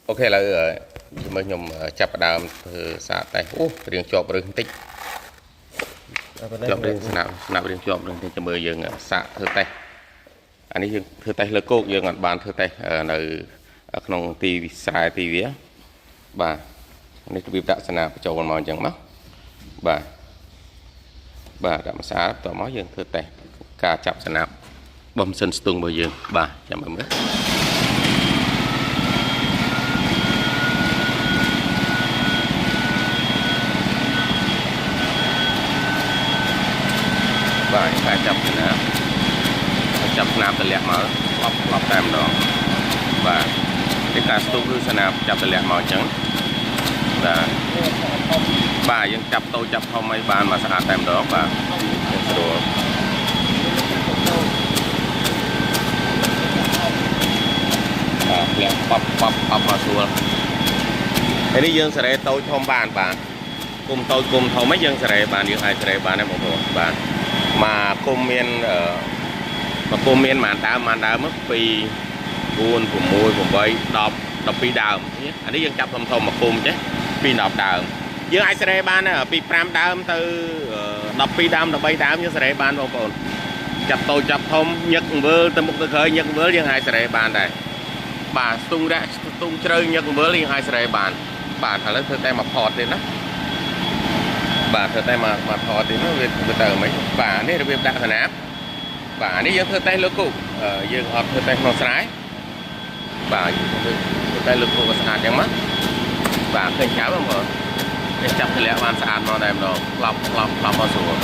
OK ឥឡូវមើលខ្ញុំចាប់ផ្ដើមធ្វើសាកតេស្តអូរៀងជាប់រឹសបន្តិចជាប់រៀងស្នាប់ស្នាប់រៀងជាប់រឹសបន្តិចចាំមើលយើងសាកធ្វើតេស្តអានេះយើងធ្វើតេស្តលើគោកយើងអត់បានធ្វើតេស្តនៅក្នុងទីស្រែទីវាបាទនេះរបៀបដាក់ស្នាបបញ្ចូលមកអញ្ចឹងមកបាទបាទដាក់ម្សៅបន្ទាប់មកយើងធ្វើតេស្តការចាប់ស្នាបបំសិនស្ទង់របស់យើងបាទចាំមើលមើល បាទការចាប់ស្នាបចាប់ស្នាបតម្លាក់មកក្លប់ក្លប់តែម្ដងបាទនេះការស្ទុះគឺស្នាបចាប់តម្លាក់មកអញ្ចឹងបាទបាទយើងចាប់តូចចាប់ធំអីបានមកស្អាតតែម្ដងបាទស្រួលបាទធ្លាក់ប៉ប់ប៉ប់ប៉ប់មកស្រួលហើយនេះយើងសេរីតូចធំបានបាទគុំតូចគុំធំហ្នឹងយើងសេរីបានយើងអាចសេរីបានដែរបងប្អូនបាទមកគុំមានអឺមកគុំមានប៉ុន្មានដើមប៉ុន្មានដើម2 4 6 8 10 12ដើមអានេះយើងចាប់ធំធំមកគុំចេះពី10ដើមយើងអាចសេរីបានដែរពី5ដើមទៅ12ដើម13ដើមយើងសេរីបានបងប្អូនចាប់តូចចាប់ធំញឹកវិលទៅមុខទៅក្រោយញឹកវិលយើងអាចសេរីបានដែរបាទស្ទង់រាក់ស្ទង់ជ្រៅញឹកវិលយើងអាចសេរីបានបាទឥឡូវធ្វើតែមកផតទៀតណាបាទធ្វើតែមកមកថតទៀតនោះវាវាទៅមិនបាទនេះរបៀបដាក់ស្នាបបាទនេះយើងធ្វើតែលើគោកយើងអត់ធ្វើតែក្នុងស្រែបាទយើងធ្វើតែលើគោកក៏ស្អាតចឹងមកបាទឃើញចាប់ហ្នឹងបងនេះចាប់ធ្លាក់បានស្អាតមកតែម្ដងក្លប់ក្លប់ក្លប់មកស្រួល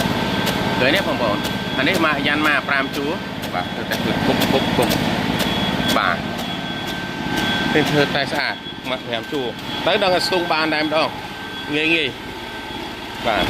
ឃើញទេបងប្អូនអានេះមកយ៉ាន់មក5ជួរបាទធ្វើតែគុកគុកគុកបាទពេលធ្វើតែស្អាតមក5ជួរទៅដល់ស្ទង់បានតែម្ដងងាយងាយបាទ